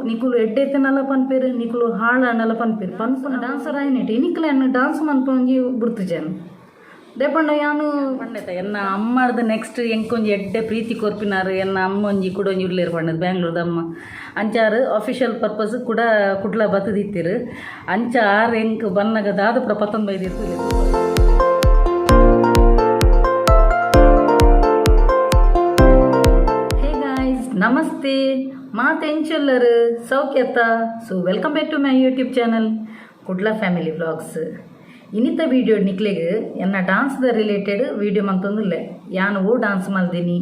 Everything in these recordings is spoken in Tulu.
ನಿಕುಲು ಎಡ್ಡೆತ್ತನಲ ಪನ್ಪೆರ್, ನಿಕುಲು ಹಾಳಾಂಡಲ ಪನ್ಪೆರ್. ಪನ್ಪುನ ಡಾನ್ಸರ್ ಆಯ್ನೆಟ್ ಇನಿಕ್ಲ ಎನ್ನ ಡಾನ್ಸ್ ಮನ್ಪೊಂಜಿ ಬುಡ್ತುಜೆನ್. ದೇಪಂಡ ಯಾನು ಪಂಡೆತ ಎನ್ನ ಅಮ್ಮರ್ದ ನೆಕ್ಸ್ಟ್ ಎಂಕೊಂಜಿ ಎಡ್ಡೆ ಪ್ರೀತಿ ಕೊರ್ಪಿನಾರು ಎನ್ನ ಅಮ್ಮ ಒಂಜಿ ಕೂಡ ಒಂಜಿ ಉಲ್ಲೇರು ಪಂಡದು ಬ್ಯಾಂಗ್ಳೂರ್ದ ಅಮ್ಮ. ಅಂಚಾರು ಅಫಿಷಿಯಲ್ ಪರ್ಪಸ್ ಕೂಡ ಕುಡ್ಲ ಬತ್ತದಿತ್ತೆರ್. ಅಂಚ ಆರು ಎಂಕ್ ಬನ್ನಗ ದಾದ ಪೂರ ಪತ್ತೊಂದು ಬೈದಿತ್ತು. Hey guys, namaste. ಮಾತ ಎಂಚುಲ್ಲರು ಸೌಖ್ಯತ್ತ? So welcome back to my YouTube channel Kudla family vlogs. ಇನ್ನಿತ video ನಿಕ್ಲೆಗ್ ಎನ್ನ ಡಾನ್ಸ್ದ ರಿಲೇಟೆಡ್ ವೀಡಿಯೋ ಮಂತೊಂದುಲ್ಲೆ. ಯಾನ್ ಓ ಡಾನ್ಸ್ ಮಲ್ದಿನಿ,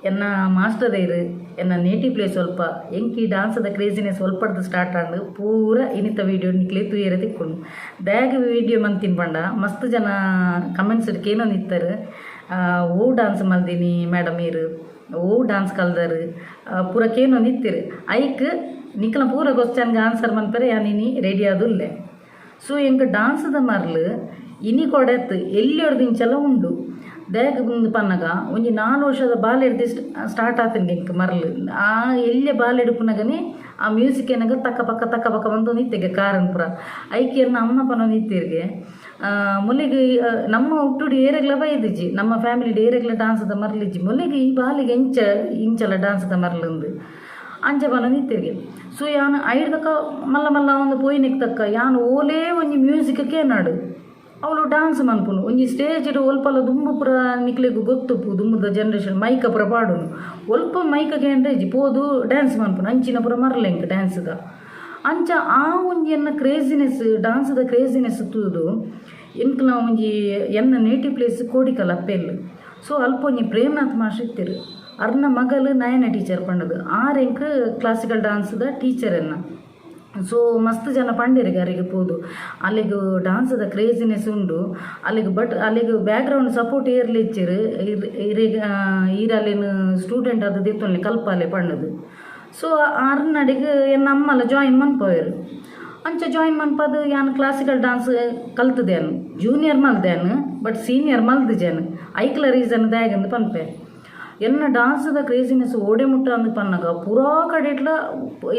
ಎನ್ನ ಮಾಸ್ಟರ್ ಏರು, ಎನ್ನ ನೇಟಿವ್ ಪ್ಲೇಸ್ ಸ್ವಲ್ಪ, ಎಂಕಿ ಡಾನ್ಸ್ದ ಕ್ರೇಜಿನೆಸ್ ಸ್ವಲ್ಪಡ್ದು ಸ್ಟಾರ್ಟ್ ಆಂಡ್ ಪೂರ ಇನ್ನಿತ ವೀಡಿಯೋ ನಿಕ್ಲೆ ತೂಯೆರೆ ತಿಕ್ಕುಂಡು. ದಾಗ್ ವೀಡಿಯೋ ಮಂತಿನ ಪಂಡ ಮಸ್ತ್ ಜನ ಕಮೆಂಟ್ಸ್ ಕೇನೊಂದಿತ್ತಾರೆ, ಓ ಡಾನ್ಸ್ ಮಲ್ದಿನಿ ಮೇಡಮ್ ಈರು, ಓ ಡಾನ್ಸ್ ಕಲ್ದಾರು ಪೂರ ಕೇನೊಂದಿತ್ತೀರು. ಐಕ್ ನಿಕ್ಲ ಪೂರ ಕ್ವಶನ್ಗೆ ಆನ್ಸರ್ ಮನ್ಪರೆ ಯಾನ್ ಇನಿ ರೆಡಿ ಆದುಲ್ಲೆ. ಸೊ ಎಂಕ್ ಡಾನ್ಸ್ದ ಮರ್ಲು ಇನಿ ಕೊಡೆತ್ ಎಲ್ಲಿ ಇಂಚಲ ಉಂಡು. ದಾಗ್ ಉಂದು ಪನ್ನಗ ಒಂಜಿ 4 ವರ್ಷದ ಬಾಲೆಡ್ದು ಸ್ಟಾರ್ಟ್ ಆತಂಗೆ ಎಂಕ್ ಮರ್ಲು. ಆ ಎಲ್ಯ ಬಾಲೆಡುಪ್ಪುನಗನೆ ಆ ಮ್ಯೂಸಿಕ್ ಏನಾಗ ತಕ್ಕ ಪಕ್ಕ ತಕ್ಕ ಪಕ್ಕ ಬಂದೊಂದಿತ್ತೆಗೆ ಕಾರನ್ ಪೂರ. ಐಕ್ ಎನ್ನ ಅಮ್ಮ ಪನೊಂದಿತ್ತೆರ್ಗೆ, ಮೊಲೆಗ್ ನಮ್ಮ ಹುಟ್ಟುಡು ಏರೆಗ್ಲ ಬೈದಿಜ್ಜಿ, ನಮ್ಮ ಫ್ಯಾಮಿಲಿಡ್ ಏರೆಗ್ಲ ಡಾನ್ಸ್ದ ಮರ್ಲಿಜ್ಜಿ, ಮೊಲೆಗ್ ಈ ಬಾಲೆಗ್ ಎಂಚ ಇಂಚಲ ಡಾನ್ಸ್ದ ಮರ್ಲುಂದು ಅಂಚ ಪನೊಂದಿತ್ತೆರ್ಗೆ. ಸೊ ಯಾನ್ ಐಡ್ದಕ್ಕ ಮಲ್ಲ ಮಲ್ಲ ಒಂದು ಪೋಯಿನೆಕ್ ತಕ್ಕ ಯಾನ್ ಓಲೇ ಒಂಜಿ ಮ್ಯೂಸಿಕ್ ಕೇನಾಡು ಅವಳು ಡಾನ್ಸ್ ಮನ್ಪುನು. ಒಂಜಿ ಸ್ಟೇಜ್ ಒಲ್ಪಲ ದುಂಬು ಪೂರ ನಿಕ್ಲೆಗ್ ಗೊತ್ತುಪ್ಪು, ದುಂಬುದ ಜನರೇಷನ್ ಮೈಕ ಪೂರ ಪಾಡುನು. ಒಲ್ಪ ಮೈಕ ಕೇಂಡ್ರೆ ಇಜ್ಜಿ, ಪೋದು ಡ್ಯಾನ್ಸ್ ಮನ್ಪುನು. ಅಂಚಿನ ಪೂರ ಮರ್ಲೆಂಕ್ ಡ್ಯಾನ್ಸ್ದ. ಅಂಚ ಆ ಒಂಜಿ ಎನ್ನ ಕ್ರೇಜಿನೆಸ್, ಡಾನ್ಸ್ದ ಕ್ರೇಜಿನೆಸ್ ತೂದು ಎಂಕ್ಲ ಒಂಜಿ ಎನ್ನ ನೇಟಿವ್ ಪ್ಲೇಸ್ ಕೋಡಿಕಲ್ ಅಪ್ಪೆಲ್. ಸೊ ಅಲ್ಪ ಒಂಜಿ ಪ್ರೇಮನಾಥ್ ಮಾಸ್ಟರ್ ಇತ್ತೆರ್. ಅರ್ನ ಮಗಲು ನಯನ ಟೀಚರ್ ಪಂಡದು. ಆರ್ ಎಂಕ್ ಕ್ಲಾಸಿಕಲ್ ಡಾನ್ಸ್ದ ಟೀಚರ್ ಎನ್ನ. ಸೊ ಮಸ್ತ್ ಜನ ಪಂಡೆರಿಗೆ ಅರೆಗೆ ಪೋದು ಅಲ್ಲಿಗೆ ಡಾನ್ಸ್ದ ಕ್ರೇಜಿನೆಸ್ ಉಂಡು ಅಲ್ಲಿಗೆ, ಬಟ್ ಅಲ್ಲಿಗೆ ಬ್ಯಾಕ್ಗ್ರೌಂಡ್ ಸಪೋರ್ಟ್ ಏರ್ಲಿ ಇಚ್ಚೆರ್, ಇರೆಗ್ ಈರ್ ಅಲ್ಲಿನ ಸ್ಟೂಡೆಂಟ್ ಅದು ದೆತ್ತೊನ್ಲೆ ಕಲ್ಪಾಲೆ ಪಂಡದು. ಸೊ ಆರ್ನಡಿಗೆ ಎನ್ನ ಅಮ್ಮಲ ಜಾಯಿನ್ ಮನ್ಪೋಯೆರ್. ಅಂಚ ಜಾಯಿನ್ ಮನ್ಪದು ಯಾನ್ ಕ್ಲಾಸಿಕಲ್ ಡಾನ್ಸ್ ಕಲ್ತದೇನು. ಜೂನಿಯರ್ ಮಲ್ದೇನು, ಬಟ್ ಸೀನಿಯರ್ ಮಲ್ದಿಜೇನು. ಐಕ್ಲ ರೀಸನ್ ದಾಗಂದು ಪನ್ಪೆ. ಎನ್ನ ಡಾನ್ಸ್ದ ಕ್ರೇಜಿನೆಸ್ ಓಡೆ ಮುಟ್ಟ ಅಂದ್ ಪನ್ನಗ ಪೂರಾ ಕಡೆಟ್ಲ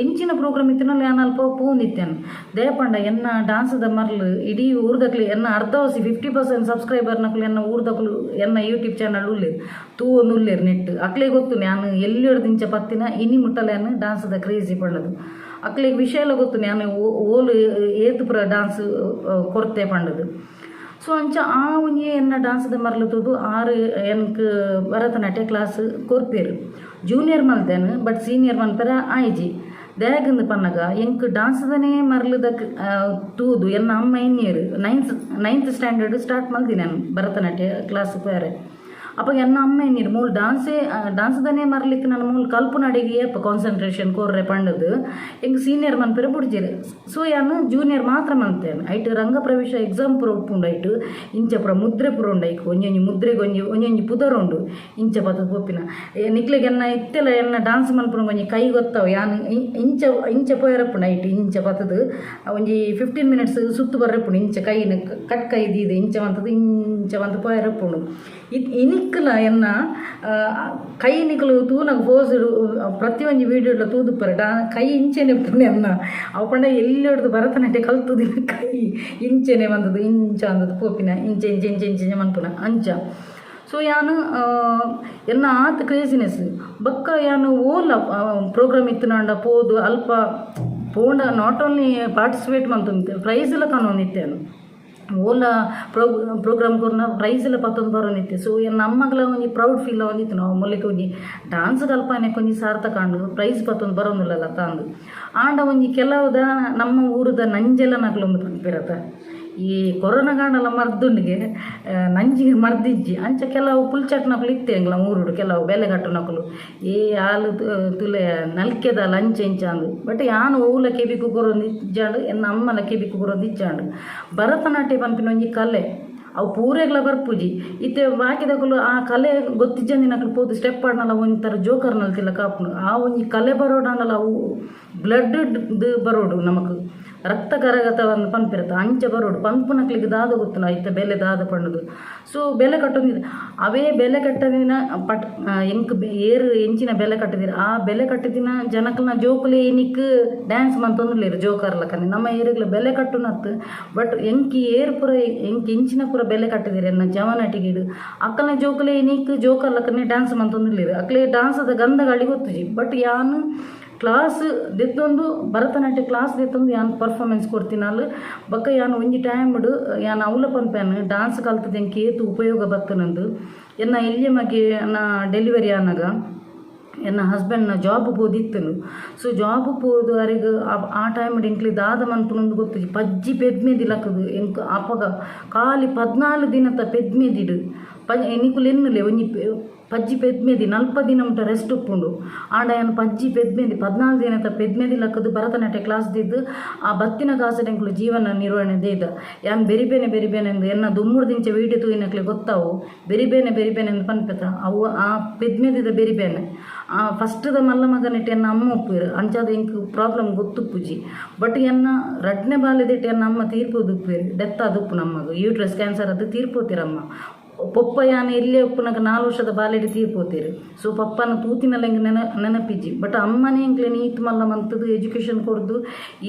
ಎಂಚಿನ ಪ್ರೋಗ್ರಾಮ್ ಇತ್ತಿನಲ್ಲ ಯಾನ್ ಅಲ್ಪ ಪೋಂದಿತ್ತೇನು. ದೇಪಂಡ ಎನ್ನ ಡಾನ್ಸ್ದ ಮರ್ಲು ಇಡೀ ಊರ್ದಕ್ಲು, ಎನ್ನ ಅರ್ಧ 50% ಸಬ್ಸ್ಕ್ರೈಬರ್ ನಕುಲು ಎನ್ನ ಊರ್ದಕ್ಲು. ಎನ್ನ ಯೂಟ್ಯೂಬ್ ಚಾನಲ್ ಉಲ್ಲೇರು, ತೂವೊಂದು ಉಲ್ಲೇರು ನೆಟ್. ಅಕ್ಲೆ ಗೊತ್ತು ನಾನು ಎಲ್ಲಿ ಇಂಚ ಪತ್ತಿನ ಇನಿ ಮುಟ್ಟಲ ಯಾನ್ ಡಾನ್ಸ್ದ ಕ್ರೇಜಿ ಪಂಡದು. ಅಕ್ಲೆಗ್ ವಿಷಯ ಎಲ್ಲ ಗೊತ್ತು, ನಾನು ಓಲು ಏತ್ ಪೂರ ಡಾನ್ಸ್ ಕೊರ್ತೆ ಪಂಡದು. ಸೊ ಅಂಚ ಆ ಒಂಜಿ ಎನ್ನ ಡಾನ್ಸ್ದ ಮರ್ಲು ತೂದು ಆರು ಎನ್ಕ್ ಭರತನಾಟ್ಯ ಕ್ಲಾಸ್ ಕೊರ್ಪೇರು. ಜೂನಿಯರ್ ಮಲ್ತೇನೆ, ಬಟ್ ಸೀನಿಯರ್ ಮನ್ಪೆರ ಆಯ್ಜಿ. ದಾಗಂದು ಪನ್ನಗ ಎಂಕ್ ಡಾನ್ಸ್ದನೇ ಮರ್ಲುದ ತೂದು ಎನ್ನ ಅಮ್ಮ ಎನ್ನಿಯರು. Ninth ninth standard start ಮಲ್ದಿ ನಾನು ಭರತನಾಟ್ಯ ಕ್ಲಾಸ್ ಪೋಯರೆ. ಅಪ್ಪ ಎನ್ನ ಅಮ್ಮ ಎನ್ನಿರು, ಮೂಲು ಡಾನ್ಸೇ ಡಾನ್ಸ್ದನೇ ಮರ್ಲಿತ್ತು ನನ್ನ ಮೂಲು ಕಲ್ಪುನಡೆಗೆ ಏಪ ಕಾನ್ಸಂಟ್ರೇಷನ್ ಕೊರ್ರೆ ಪಂಡದು ಎಂಕ್ ಸೀನಿಯರ್ ಮನ್ಪೆರೆ ಬುಡ್ಜೆರ್. ಸೊ ಯಾನ್ ಜೂನಿಯರ್ ಮಾತ್ರ ಮಲ್ತೇನೆ. ಐಟ್ ರಂಗ ಪ್ರವೇಶ ಎಕ್ಸಾಮ್ ಪೂರ ಉಪ್ಪುಂಡು. ಐಟ್ ಇಂಚ ಪೂರ ಮುದ್ರೆ ಪೂರ ಉಂಡು. ಐಕ್ ಒಂಜೊಂಜಿ ಮುದ್ರೆಗೆ ಒಂಜಿ ಒಂಜೊಂಜಿ ಪುದರ್ ಉಂಡು. ಇಂಚ ಪತ್ತದ್ ಪೋಪಿನ ನಿಕ್ಲೆಗ್ ಎನ್ನ ಇತ್ತೆಲ ಎನ್ನ ಡಾನ್ಸ್ ಮನ್ಪುನ ಒಂಜಿ ಕೈ ಗೊತ್ತಾವ್. ಯಾನ್ ಇಂಚ ಇಂಚ ಪೋಯರಪ್ಪುಂಡು. ಐಟ್ ಇಂಚ ಪತ್ತದು ಒಂಜಿ 15 ಮಿನಿಟ್ಸ್ ಸುತ್ತು ಬರ್ರೆಪ್ಪುಂಡು. ಇಂಚ ಕೈನ್ ಕಟ್ ಕೈ ದೀದು ಇಂಚ ಮಂತದು ಇಂಚ ಮಂತ್ ಪೋಯರಪ್ಪುಂಡು. ಇನಿಕ್ಲ ಎನ್ನ ಕೈ ನಿಕುಲು ತೂನಗ ಪೋಸ್ ಪ್ರತಿಯೊಂಜಿ ವೀಡಿಯೋಡ್ಲ ತೂದುಪ್ಪರೆ ಡಾ ಕೈ ಇಂಚೆನೆ ಉಪ್ಪುಂಡು ಎನ್ನ. ಅವು ಪಂಡ ಎಲ್ಲಿ ಹೊಡ್ದು ಭರತನಾಟ್ಯ ಕಲ್ತುದಿನ ಕೈ ಇಂಚೆನೆ ಬಂದದ್ದು, ಇಂಚ ಅಂದದ್ದು ಪೋಪಿನ, ಇಂಚ ಇಂಚ ಇಂಚ ಇಂಚ ಮನ್ಪುನ ಅಂಚ. ಸೊ ಯಾನ್ ಎನ್ನ ಆತ್ ಕ್ರೇಜಿನೆಸ್ ಬೊಕ್ಕ ಯಾನ್ ಓಲ ಪ್ರೋಗ್ರಾಮ್ ಇತ್ತಿನಾಂಡ ಪೋದು ಅಲ್ಪ ಪೋಂಡ not only participate ಮಂತೊಂದಿತ್ತೆ, price ಎಲ್ಲ ಕನೊಂದಿತ್ತೆ. ಓಲ ಪ್ರೋಗ್ರಾಮ್ ಕೊರ್ನ ಪ್ರೈಸ್ ಎಲ್ಲ ಪತ್ತೊಂದು ಬರೋನಿತ್ತೆ. ಸೊ ಎನ್ನ ಅಮ್ಮಗ್ಲ ಒಂಜಿ ಪ್ರೌಡ್ ಫೀಲ್ ಆವೊಂದಿತ್ತು, ನಾವು ಮೊಲೆಕ್ ಒಂಜಿ ಡಾನ್ಸ್ ಕಲ್ಪನೆಕ್ ಒಂಜಿ ಸಾರ್ಥಕ ಆಂಡ್, ಪ್ರೈಸ್ ಪತ್ತೊಂದು ಬರೋಂದಿಲ್ಲಲ್ಲ ತಾಂದು. ಆಂಡ ಒಂಜಿ ಕೆಲವುದ ನಮ್ಮ ಊರುದ ನಂಜೆಲ್ಲ ನಕಲೊಂದು ಪನ್ಪಿರತ್ತ, ಈ ಕೊರೋನಾ ಕಾಂಡಲ ಮರ್ದುಂಡಿಗೆ ನಂಜಿಗೆ ಮರ್ದಿಜ್ಜಿ. ಅಂಚ ಕೆಲವು ಪುಲ್ಚಟ್ನಕುಲು ಇತ್ತೆ ಎಂಗ್ಲ ಊರುಡು, ಕೆಲವು ಬೇಲೆಗಟ್ಟುನಕುಲು, ಏ ಆಲು ತುಲೆ ನಲ್ಕೆದ ಲಂಚ ಇಂಚ ಅಂದು. ಬಟ್ ಯಾನ್ ಓಲ ಕೆಬಿಕು ಕೊರೊಂದು ಇಜ್ಜಾಂಡ್, ಎನ್ನ ಅಮ್ಮನ ಕೆಬಿಕು ಕೊರೊಂದು ಇಜ್ಜಾಂಡ್. ಭರತನಾಟ್ಯ ಪನ್ಪಿನ ಒಂಜಿ ಕಲೆ, ಅವು ಪೂರೆಗ್ಲ ಬರ್ಪುಜಿ. ಇತ್ತೆ ಬಾಕಿದಕುಲು ಆ ಕಲೆ ಗೊತ್ತಿಜ್ಜಂದಿನಕುಲು ಪೋದು ಸ್ಟೆಪ್ ಆಡ್ನಲ್ಲ ಒಂಥರ ಜೋಕರ್ನಲ್ಲಿ ತಿಲಕ ಆಪುಂಡು. ಆ ಒಂಜಿ ಕಲೆ ಬರೋಡಾಂಡಲ ಅವು ಬ್ಲಡ್ ಬರೋಡು ನಮಕ್. ರಕ್ತ ಕರಗತವನ್ನು ಪನ್ಪಿರತ್ತ ಅಂಚ ಬರೋಡು ಪನ್ಪುನಕ್ಲೆಗ್ ದಾದ ಗೊತ್ತುಂಡು ಐತ ಬೆಲೆ ದಾದ ಪಂಡುದು. ಸೊ ಬೆಲೆ ಕಟ್ಟೊಂದಿದೆ. ಅವೇ ಬೆಲೆ ಕಟ್ಟದಿನ ಪಟ್ ಎಂಕ್ ಏರ್ ಎಂಚಿನ ಬೆಲೆ ಕಟ್ಟದಿರ, ಆ ಬೆಲೆ ಕಟ್ಟದಿನ ಜನಕ್ಲೆನ ಜೋಕುಲೆ ಇನಿಕ್ ಡ್ಯಾನ್ಸ್ ಮಂತೊಂದುಲ್ಲೆರ್ ಜೋಕರ್ ಲಕನೆ. ನಮ್ಮ ಏರೆಗ್ಲ ಬೆಲೆ ಕಟ್ಟುನತ್, ಬಟ್ ಎಂಕ್ ಏರ್ ಪೂರ ಎಂಕ್ ಎಂಚಿನ ಪೂರ ಬೆಲೆ ಕಟ್ಟದಿರ ಎನ್ನ ಜವನಟಿಗೆಡ್, ಅಕ್ಕಲ್ನ ಜೋಕುಲೆ ಇನಿಕ್ ಜೋಕರ್ ಲಕನೆ ಡ್ಯಾನ್ಸ್ ಮಂತೊಂದುಲ್ಲೆರ್. ಅಕ್ಲೆ ಡ್ಯಾನ್ಸ್ದ ಗಂಧಗಾಳಿ ಗೊತ್ತುಜಿ. ಬಟ್ ಯಾನ್ ಕ್ಲಾಸ್ ದೆತ್ತೊಂದು, ಭರತನಾಟ್ಯ ಕ್ಲಾಸ್ ದೆತ್ತೊಂದು ಯಾನ್ ಪರ್ಫಾರ್ಮೆನ್ಸ್ ಕೊರ್ತಿನಾಲ್. ಬೊಕ್ಕ ಯಾನ್ ಒಂಜಿ ಟೈಮ್ಡ್ ಯಾನ್ ಅವ್ಲ ಪನ್ಪೇನ್, ಡಾನ್ಸ್ ಕಲ್ತದ ಎಂಕ್ ಏತ್ ಉಪಯೋಗ ಬತ್ತನಂದು. ಎನ್ನ ಎಲ್ಯ ಮಗೆ ನಾ ಡೆಲಿವರಿ ಆನಗ ಎನ್ನ ಹಸ್ಬೆಂಡ್ನ ಜಾಬ್ ಪೋದಿತ್ತುಂಡು. ಸೊ ಜಾಬ್ ಪೋದು ಅರೆಗ್ ಆ ಟೈಮ್ಡ್ ಎಂಕ್ಲೆ ದಾದ ಮನ್ಪುನಂದು ಗೊತ್ತುಜಿ. ಪಜ್ಜಿ ಪೆದ್ಮೆದಿ ಲಕ್ಕುದು ಎಂಕ್ ಅಪಗ ಖಾಲಿ 14 ದಿನತ ಪೆದ್ಮೆದಿಡ್ ಪ ನಿಕುಲು ಎನ್ನುಲೆ, ಒಂಜಿ ಪಜ್ಜಿ ಪೆದ್ಮೆದಿ 40 ದಿನ ಮುಟ್ಟ ರೆಸ್ಟ್ ಉಪ್ಪುಂಡು. ಆಂಡ ಯಾನ್ ಪಜ್ಜಿ ಪೆದ್ಮೆದಿ, 14 ದಿನತ ಪೆದ್ಮೆದಿ ಲಕ್ಕದು ಭರತನಾಟ್ಯ ಕ್ಲಾಸ್ ದಿದ್ದು ಆ ಬತ್ತಿನ ಕಾಸಡ್ ಎಂಕುಲು ಜೀವನ ನಿರ್ವಹಣೆ ದೇದ. ಯಾನ್ ಬೆರಿಬೇನೆ ಬೆರಿಬೇನೆ ಅಂದ್ ಎನ್ನ ದುಂಬುಡ್ದಿಂಚ ವೀಡಿಯೋ ತೂಯಿನಕ್ಲೆ ಗೊತ್ತಾವು, ಬೆರಿಬೇನೆ ಬೆರಿಬೇನೆ ಅಂದ್ ಪನ್ಪೆತ. ಅವು ಆ ಪೆದ್ಮೆದಿದ ಬೆರಿಬೇನೆ. ಆ ಫಸ್ಟ್ದ ಮಲ್ಲ ಮಗನಿಟ್ ಎನ್ನ ಅಮ್ಮ ಉಪ್ಪುವೆರ್, ಅಂಚಾದ್ ಎಂಕ್ ಪ್ರಾಬ್ಲಮ್ ಗೊತ್ತುಪ್ಪುಜಿ. ಬಟ್ ಎನ್ನ ರಡ್ಡನೇ ಬಾಲೆದಿಟ್ ಎನ್ನ ಅಮ್ಮ ತೀರ್ಪೋದು ಉಪ್ಪುವೆರ್, ಡೆತ್ ಆದುಪ್ಪು ನಮ್ಮಗ್. ಯೂಟ್ರಸ್ ಕ್ಯಾನ್ಸರ್ ಅದು ತೀರ್ಪೋತಿರಮ್ಮ. ಪೊಪ್ಪ ಯಾನ್ ಇಲ್ಲೇ ಉಪ್ಪುನಗ 4 ವರ್ಷದ ಬಾಲೆಡ್ ತೀರ್ಪೋತೆರ್. ಸೊ ಪಪ್ಪನ ತೂತಿನಲ್ಲ ಎಂಕ್ ನೆನಪಿಜ್ಜಿ. ಬಟ್ ಅಮ್ಮನೇ ಎಂಕ್ಲೆನ್ ಈತ್ ಮಲ್ಲ ಮಂತುದು, ಎಜುಕೇಷನ್ ಕೊರ್ದು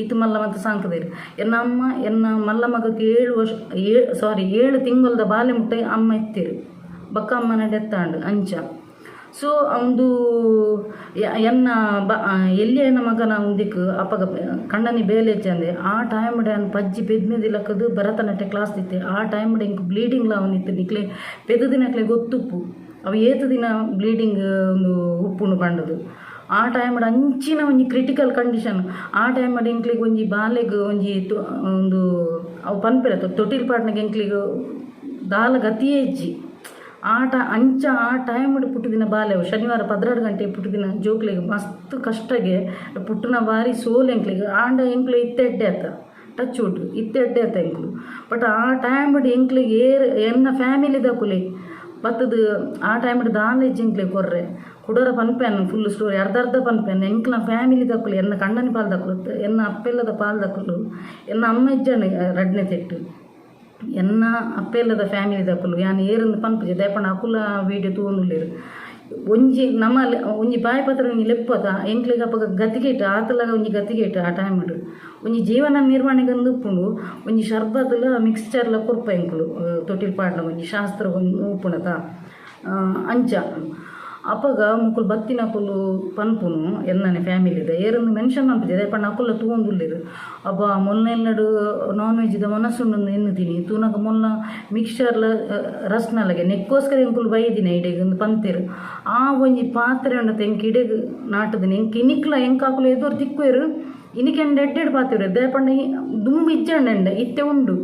ಈತ್ ಮಲ್ಲ ಮಂತ್ ಸಾಂಕುದೆರ್. ಎನ್ನ ಅಮ್ಮ ಎನ್ನ ಮಲ್ಲ ಮಗಕ್ 7 ವರ್ಷ ಏ ಸಾರಿ 7 ತಿಂಗೊಲ್ದ ಬಾಲೆ ಮುಟ್ಟ ಅಮ್ಮ ಇತ್ತೆರ್. ಬೊಕ್ಕ ಅಮ್ಮನ ಡೆತ್ ಆಂಡ್ ಅಂಚ. ಸೊ ಒಂದು ಎನ್ನ ಬ ಎಲ್ಯನ ಮಗನ ಉಂದೆಕ್ ಅಪಗ ಕಂಡನಿ ಬೇಲೆ ಇಜ್ಜಂದೆ ಆ ಟೈಮ್ಡ್ ಯಾನ್ ಪಜ್ಜಿ ಪೆದ್ಮೆದಿ ಲಕ್ಕದು ಭರತನಾಟ್ಯ ಕ್ಲಾಸ್ ದಿತ್ತೆ. ಆ ಟೈಮ್ಡ್ ಎಂಕ್ ಬ್ಲೀಡಿಂಗ್ಲ ಆವೊಂದಿತ್ತು. ನಿಕ್ಲೆ ಪೆದ್ದಿನಕ್ಲೆ ಗೊತ್ತುಪ್ಪು ಅವು ಏತ್ ದಿನ ಬ್ಲೀಡಿಂಗ್ ಒಂದು ಉಪ್ಪುಂಡು ಪಂಡುದು. ಆ ಟೈಮ್ಡ್ ಅಂಚಿನ ಒಂಜಿ ಕ್ರಿಟಿಕಲ್ ಕಂಡೀಷನ್. ಆ ಟೈಮ್ಡ್ ಎಂಕ್ಲೆಗ್ ಒಂಜಿ ಬಾಲೆಗ್ ಒಂಜಿ ಒಂದು ಅವು ಪನ್ಪೆರತ್ತ, ತೊಟಿಲ್ ಪಾಡ್ನಗ ಎಂಕ್ಲೆಗ್ ದಾಲ ಗತಿಯೇ ಇಜ್ಜಿ. ಆಟ ಅಂಚ ಆ ಟೈಮ್ಡ್ ಪುಟ್ಟುದಿನ ಬಾಲೆ ಅವು. ಶನಿವಾರ 12 ಗಂಟೆ ಪುಟ್ಟುದಿನ ಜೋಕ್ಲೆಗ್ ಮಸ್ತ್ ಕಷ್ಟಗೆ ಪುಟ್ಟುನ ಬಾರಿ ಸೋಲು ಎಂಕ್ಲೆಗ್. ಆಂಡ ಎಂಕ್ಲು ಇತ್ತೆ ಎಡ್ಡೆ ಆತ, ಟಚ್ ವುಡ್, ಇತ್ತೆ ಎಡ್ಡೆ ಆತ ಎಂಕ್ಲು. ಬಟ್ ಆ ಟೈಮ್ಡ್ ಎಂಕ್ಲೆಗ್ ಏರ್ ಎನ್ನ ಫ್ಯಾಮಿಲಿದಕುಲೆ ಬತ್ತುದು ಆ ಟೈಮ್ಡ್ ದಾಲ ಇಜ್ಜಿ ಎಂಕ್ಲೆಗ್ ಕೊರ್ರೆ. ಕುಡೊರ ಪನ್ಪೇನ್, ಫುಲ್ ಸ್ಟೋರಿ ಅರ್ಧ ಅರ್ಧ ಪನ್ಪೇನ್. ಎಂಕ್ಲ ಫ್ಯಾಮಿಲಿದಕುಲು, ಎನ್ನ ಕಂಡನಿ ಪಾಲ್ದಕುಲು, ಎನ್ನ ಅಪ್ಪೆಲ್ಲದ ಪಾಲ್ದಕುಲು, ಎನ್ನ ಅಮ್ಮ ಇಜ್ಜಂಡ್ ರಡ್ಡನೇ ತೆಟ್ಟು. ಎನ್ನ ಅಪ್ಪೆಲ್ಲದ ಫ್ಯಾಮಿಲಿದಕುಲು ಯಾನ್ ಏರಂದು ಪನ್ಪುಜಿ, ದಾಯೆ ಅಕುಲ ವೀಡಿಯೋ ತೂವೊಂದುಲ್ಲೆರ್. ಒಂಜಿ ನಮ ಒಂಜಿ ಬಾಯಿ ಪತ್ರ ಒಂಜಿ ಲೆಪ್ಪದ ಎಂಕ್ಲೆಗ್ ಅಪಗ ಗತಿಗೇಟ್ ಆತಲಾಗ ಒಂಜಿ ಗತಿಗೇಟ್. ಆ ಟೈಮ್ಡ್ ಒಂಜಿ ಜೀವನ ನಿರ್ವಹಣೆಗೆ ಉಪ್ಪುಂಡು. ಒಂಜಿ ಶರ್ಬತ್ಲ ಮಿಕ್ಸ್ಚರ್ಲ ಕೊರ್ಪ ಎಂಕುಲು ತೊಟಿಲ್ ಪಾಡ್ನ ಒಂಜಿ ಶಾಸ್ತ್ರ ಉಪ್ಪುಂಡತ ಅಂಚ. ಅಪಗ ಮೊಕುಲು ಬತ್ತಿನಕುಲು ಪನ್ಪುನು, ಎನ್ನನೆ ಫ್ಯಾಮಿಲಿದ ಏರಂದು ಮೆನ್ಷನ್ ಮನ್ಪುಜಿ, ದಾಯೆ ಪಂಡ ಅಕುಲ ತೂವೊಂದುಲ್ಲೆರ್. ಅಬ್ಬಾ, ಮೊನ್ನೆ ನಾನ್ ವೆಜ್ದ ವನಸುಂಡು ಎನ್ನುತೀನಿ, ತೂನಗ ಮೊಲ್ಲ ಮಿಕ್ಸ್ಚರ್ಲ ರಸ್ನಲಗೆ ನೆಕ್ಕೋಸ್ಕರ ಎಂಕುಲು ಬೈದಿನ ಇಡೆಗ್ ಇಂದ್ ಪಂತೆರ್. ಆ ಒಂಜಿ ಪಾತ್ರೆ ಉಂಡತ ಎಂಕ್ ಇಡೆಗ್ ನಾಟುದಿನಿ. ಎಂಕ್ ಇನಿಕ್ಲ ಎಂಕ್ ಅಕುಲು ಎದುರು ತಿಕ್ಕುವೆರ್. ಇನಿಕ್ ಎಂಡ ಎಡ್ಡೆಡ್ ಪಾತೆರುವೆರ್, ದಾಯೆ ಪಂಡ ದುಂಬು ಇಜ್ಜಂಡ ಇತ್ತೆ ಉಂಡು.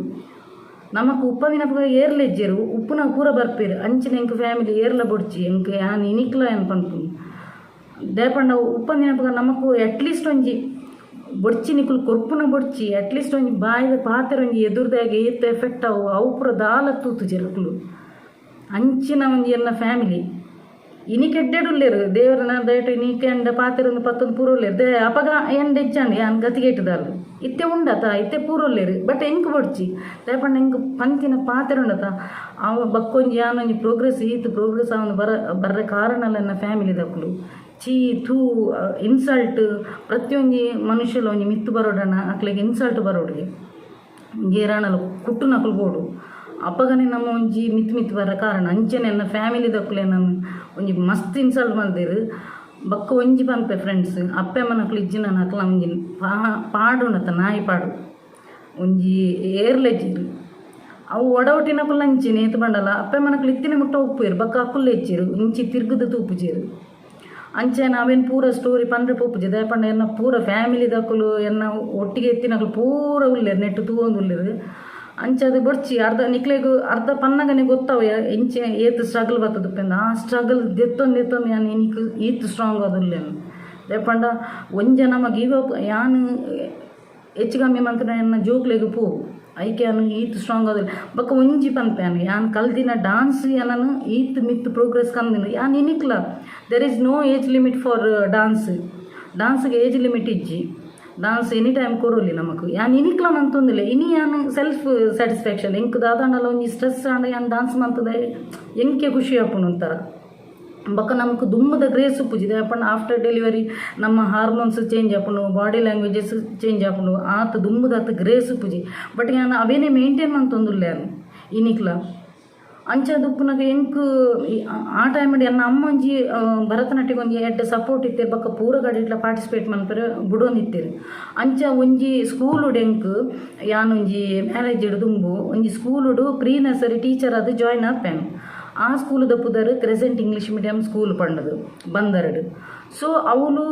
ನಮಕ್ ಉಪ್ಪಂದಿನಪಗ ಏರ್ಲ ಇಜ್ಜೆರ್, ಉಪ್ಪುನ ಪೂರ ಬರ್ಪೆರ್. ಅಂಚಿನ ಎಂಕ್ ಫ್ಯಾಮಿಲಿ ಏರ್ಲ ಬೊಡ್ಚಿ ಎಂಕ್. ಯಾನ್ ಇನಿಕ್ಲ ಯಾನ್ ಪನ್ಪುನು, ದಾಯೆ ಪಂಡ ಉಪ್ಪಂದಿನಪಗ ನಮಕ್ ಅಟ್ಲೀಸ್ಟ್ ಒಂಜಿ ಬೊಡ್ಚಿ, ನಿಕುಲು ಕೊರ್ಪುನ ಬೊಡ್ಚಿ, ಅಟ್ಲೀಸ್ಟ್ ಒಂಜಿ ಬಾಯಿದ ಪಾತೆರ ಒಂಜಿ ಎದುರುದಾಗ ಏತ್ ಎಫೆಕ್ಟ್ ಅವು, ಅವು ಪೂರ ದಾಲ ತೂತುಜೆರ್ ಅಕುಲು. ಅಂಚಿನ ಒಂಜಿ ಎನ್ನ ಫ್ಯಾಮಿಲಿ ಇನಿಕ್ ಎಡ್ಡೆಡ್ ಉಲ್ಲೆರ್. ದೇವರನ ದಯಟ್ ಇನಿಕ್ ಎಂಡ ಪಾತೆರೊಂದು ಪತ್ತೊಂದು ಪೂರ ಉಲ್ಲೆರ್. They ಅಪಗ ಎಂಡ ಇಜ್ಜಂಡ್, ಯಾನ್ ಗತಿಗೆಟ್ಟುದಾಲ್. ಇತ್ತೆ ಉಂಡತ, ಇತ್ತೆ ಪೂರ ಉಲ್ಲೆರ್. ಬಟ್ ಎಂಕ್ ಬೊಡ್ಚಿ, ದಾಯೆ ಪಂಡ ಎಂಕ್ ಪಂತಿನ ಪಾತೆರ ಉಂಡತ ಅವು. ಬಕ್ಕೊಂಜಿ ಯಾನೊಂಜಿ ಪ್ರೋಗ್ರೆಸ್, ಈತ್ ಪ್ರೋಗ್ರೆಸ್ ಆವೊಂದು ಬರ್ರೆ ಕಾರಣಲ ಎನ್ನ ಫ್ಯಾಮಿಲಿದಕುಲು. ಚೀ ಥೂ ಇನ್ಸಲ್ಟ್, ಪ್ರತಿಯೊಂಜಿ ಮನುಷ್ಯಲ ಒಂಜಿ ಮಿತ್ತ್ ಬರೋಡಣ ಅಕ್ಲೆಗ್ ಇನ್ಸಲ್ಟ್ ಬರೋಡುಗೆ, ಏರಾಣಲ ಕುಟ್ಟುನಕುಲು ಬೋಡು. ಅಪಗನೆ ನಮ್ಮ ಒಂಜಿ ಮಿತ್ತ್ ಮಿತ್ತ್ ಬರ್ರೆ ಕಾರಣ. ಅಂಚನೆ ಎನ್ನ ಫ್ಯಾಮಿಲಿದಕುಲೆ ನನ್ ಒಂಜಿ ಮಸ್ತ್ ಇನ್ಸಲ್ಟ್ ಮಲ್ದೆರ್. ಬೊಕ್ಕ ಒಂಜಿ ಪನ್ಪೆ ಫ್ರೆಂಡ್ಸ್, ಅಪ್ಪೆ ಅಮ್ಮನಕುಲು ಇಜ್ಜಿನ ಅಕ್ಲ ಒಂಜಿ ಪಾಡುಂಡತ ನಾಯಿ ಪಾಡು ಒಂಜಿ ಏರ್ಲೆಜ್ಜಿರು. ಅವು ಒಡಹುಟ್ಟಿನಕುಲು ಅಂಚೆನೆ. ಏತ್ ಪಂಡಲ ಅಪ್ಪೆ ಅಮ್ಮನಕುಲು ಇತ್ತಿನ ಮುಟ್ಟ ಉಪ್ಪುವೆರ್, ಬೊಕ್ಕ ಅಕುಲು ಹೆಚ್ಚೆರ್, ಇಂಚಿ ತಿರ್ಗುದು ತೂಪುಜೆರ್. ಅಂಚನೆ ಅವೆನ್ ಪೂರ ಸ್ಟೋರಿ ಪನ್ರೆ ಪೋಪುಜಿ, ದಾಯೆ ಪಂಡ ಎನ್ನ ಪೂರ ಫ್ಯಾಮಿಲಿದಕುಲು, ಎನ್ನ ಒಟ್ಟಿಗೆ ಇತ್ತಿನಕುಲು ಪೂರ ಉಲ್ಲೆರ್, ನೆಟ್ಟ್ ತೂವೊಂದುಲ್ಲೆರ್. ಅಂಚಾದ್ ಬೊಡ್ಚಿ. ಅರ್ಧ ನಿಕ್ಲೆಗ್ ಅರ್ಧ ಪನ್ನಗನೆ ಗೊತ್ತಾವು ಎಂಚ ಏತ್ ಸ್ಟ್ರಗಲ್ ಬತ್ತುದು. ಆ ಸ್ಟ್ರಗಲ್ ದೆತ್ತೊಂದು ದೆತ್ತೊಂದು ಯಾನ್ ಇನಿಕ್ ಈತ್ ಸ್ಟ್ರಾಂಗ್ ಆದುಲ್ಲೆನ್. ದಾಯೆ ಪಂಡ ಒಂಜ ನಮ ಗಿವ್ ಅಪ್ ಯಾನ್ ಹೆಚ್ಚು ಕಮ್ಮಿ ಮಂತ್ನ ಎನ್ನ ಜೋಕ್ಲೆಗ್ ಪೋವು, ಐಕೆ ಯಾನ್ ಈತ್ ಸ್ಟ್ರಾಂಗ್ ಆದುಲ್ಲೆ. ಬೊಕ್ಕ ಒಂಜಿ ಪನ್ಪೆ, ಯಾನ್ ಯಾನ್ ಕಲ್ದಿನ ಡಾನ್ಸ್ ಎನನ್ ಈತ್ ಮಿತ್ತ್ ಪ್ರೋಗ್ರೆಸ್ ಕಂದಿನ. ಯಾನ್ ಇನಿಕ್ಲ, there is no age limit for dance. ಡಾನ್ಸ್ಗೆ age limit ಇಜ್ಜಿ. ಡಾನ್ಸ್ ಎನಿ ಟೈಮ್ ಕೊರೊಲಿ ನಮಕ್. ಯಾನ್ ಇನಿಕ್ಲ ಮಂತೊಂದುಲ್ಲೆ. ಇನಿ ಯಾನ್ ಸೆಲ್ಫ್ ಸ್ಯಾಟಿಸ್ಫ್ಯಾಕ್ಷನ್. ಎಂಕ್ ದಾದಾಂಡಲ ಒಂಜಿ ಸ್ಟ್ರೆಸ್ ಆಂಡ ಯಾನ್ ಡಾನ್ಸ್ ಮಂತುದೆ ಎಂಕೆ ಖುಷಿ ಆಪುಂಡು ಒಂಥರ. ಬೊಕ್ಕ ನಮಕ್ ದುಂಬುದ ಗ್ರೇಸ್ ಉಪ್ಪುಜಿ. ದಾಯೆ ಪಂಡ ಆಫ್ಟರ್ ಡೆಲಿವರಿ ನಮ್ಮ ಹಾರ್ಮೋನ್ಸ್ ಚೇಂಜ್ ಆಪುಂಡು, ಬಾಡಿ ಲ್ಯಾಂಗ್ವೇಜಸ್ ಚೇಂಜ್ ಆಪುಂಡು. ಆತ್ ದುಂಬುದಾತ್ ಗ್ರೇಸ್ ಉಪ್ಪುಜಿ. ಬಟ್ ಯಾನ್ ಅವೇನೇ ಮೇಂಟೈನ್ ಮಂತೊಂದುಲ್ಲೆ ಯಾನ್ ಇನಿಕ್ಲ. ಅಂಚಾದ್ ಉಪ್ಪುನಗ ಎಂಕ್ ಆ ಟೈಮ್ಡ್ ಎನ್ನ ಅಮ್ಮ ಒಂಜಿ ಭರತನಾಟ್ಯಗ್ ಒಂಜಿ ಎಡ್ಡೆ ಸಪೋರ್ಟ್ ಇತ್ತೆರ್. ಬೊಕ್ಕ ಪೂರ ಕಡೆಟ್ಲ ಪಾರ್ಟಿಸಿಪೇಟ್ ಮನ್ಪೆರೆ ಬುಡೊಂದಿತ್ತೆರ್. ಅಂಚ ಒಂಜಿ ಸ್ಕೂಲುಡು ಎಂಕ್ ಯಾನ್ ಒಂಜಿ ಮ್ಯಾರೇಜ್ ದುಂಬು ಒಂಜಿ ಸ್ಕೂಲುಡು ಪ್ರೀ ನರ್ಸರಿ ಟೀಚರ್ ಆದ್ ಜಾಯಿನ್ ಆಪೇನ್. ಆ ಸ್ಕೂಲುದ ಪುದರ್ ಕ್ರೆಸೆಂಟ್ ಇಂಗ್ಲೀಷ್ ಮೀಡಿಯಂ ಸ್ಕೂಲ್ ಪಂಡದು ಬಂದರ್ಡ್. ಸೊ ಅವುಲು